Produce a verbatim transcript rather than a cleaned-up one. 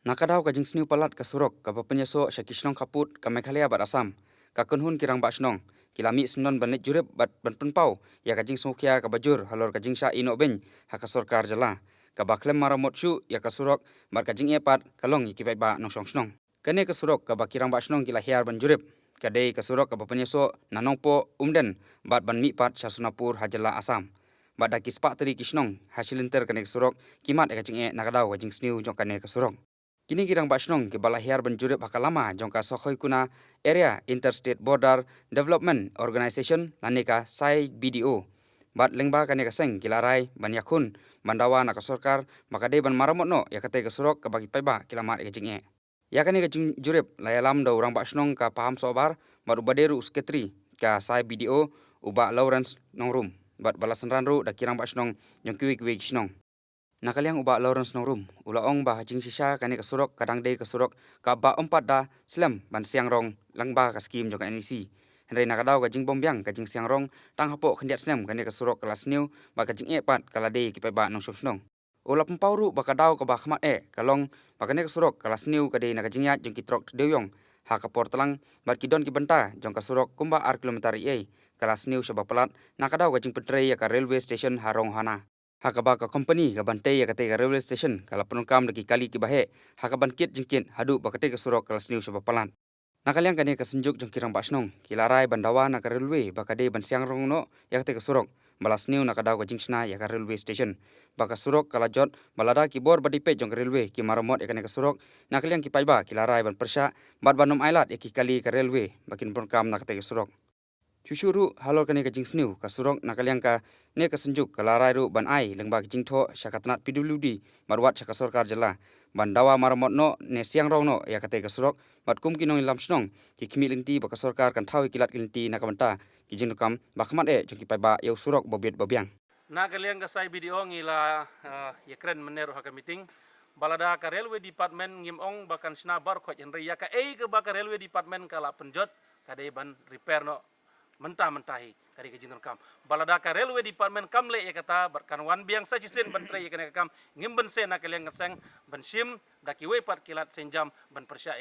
Na ka daw ka jingsniew palat ka surok kaba pynïasoh sha ki shnong khappud ka Meghalaya bad Assam, ka kynhun ki rangbah shnong ki la mih syndon ban leit jurip bad ban pynpaw ïa ka jingsngewkhia kaba jur halor ka jingshah ïehnoh beiñ ha ka sorkar jylla, kaba khlem maramot shuh ïa ka surok bad ka jingeh pat ka long ïa ki paidbah nongshong shnong. Kane ka surok kaba ki rangbah shnong ki la hiar ban jurip ka dei ka surok kaba pynïasoh na Nongpoh, Umden bad ban mih pat sha Sonapur ha jylla Assam. Bad da ki spah tylli ki shnong ha shilynter kane ka surok ki mad ïa ka jingeh na ka daw ka jingsniew jong kane ka surok. Kine ki rangbah shnong kiba la hiar ban jurip ha ka lama jong ka Sakhoikuna Area Interstate Border Development Organisation lane ka SAI B D O. Bad lyngba kane ka seng ki la rai ban ïakhun ban dawa na ka sorkar ba ka dei ban maramot noh ïa katei ka surok kaba ki paidbah ki la mad ïa ka jingeh. Ïa kane ka jing-, jurip la ïalam da u rangbah shnong ka Pahamsohbar bad uba dei ruh u sekretari ka SAI B D O, u Bah Lawrence Nongrum, bad ba la synran ruh da ki rangbah shnong jong kiwei kiwei ki shnong. Na ka liang u Bah Lawrence Nongrum u la ong ba ha jingshisha kane ka surok ka dang dei ka surok kaba ym pat da slem ban siang rong lyngba ka skim jong ka N E C. Hynrei na ka daw ka jingbymbiang ka jingsiang rong, tang hapoh khyndiat snem kane ka surok ka la sniew bad ka jingeh pat ka la dei ïa ki paidbah nongshong shnong. U la pynpaw ruh ba ka daw kaba khmat eh ka long ba kane ka surok ka la sniew ka dei na ka jingïaid jong ki trok dewiong ha ka por tlang, bad ki don ki bynta jong ka surok kumba ar kilometer eiei ka la sniew shaba palat na ka daw ka jingpyntrei ïa ka railway station ha Ronghohna, ha kaba ka kompani ka ban tei ïa katei ka railway station ka la pyndonkam da ki kali kiba heh ha ka ban kit jingkit haduh ba katei ka surok ka la sniew shaba palat. Na ka liang kane ka synjuk jong ki rangbah shnong ki la rai ban dawa na ka railway ba ka dei ban siang rong noh ïa katei ka surok ba la sniew na ka daw ka jingshna ïa ka railway station, ba ka surok ka la jot, ba lada ki bor ba dei peit jong ka railway ki maramot ïa kane ka surok, na ka liang ki paidbah ki la rai ban pyrshah bad ban ym ailad ïa ki kali ka railway ba kin pyndonkam na katei ka surok. Shuh shuh ruh halor kane ka jingsniew ka surok, na ka liang kane ka synjuk ka la rai ruh ban ai lyngba ka jingthoh sha ka tnat P W D bad wat sha ka sorkar jylla ban dawa maramot noh ne siang rong noh ïa katei ka surok, bad kum ki nongïalam shnong ki khmih lynti ba ka sorkar kan thaw ïa ki lad ki lynti na ka bynta ki jingdonkam ba khmat eh jong ki paidbah ïa u surok ba bit ba biang. Na ka liang ka SAI B D O ngi la, eh, ïakren mynne ruh ha ka meeting ba lada ka railway department ngim ong ba kan shna baroh khoit, hynrei ïa kaei kaba ka railway department ka la pynjot ka dei ban repair noh mynta mynta hi, ka dei ka jingdonkam. Ba lada ka railway department kam leh ïa kata bad kan wan biang sa shisien ban trei ïa kane ka kam, ngim bynse na ka liang ka seng ban shim da kiwei pat ki lad sienjam ban pyrshah ïa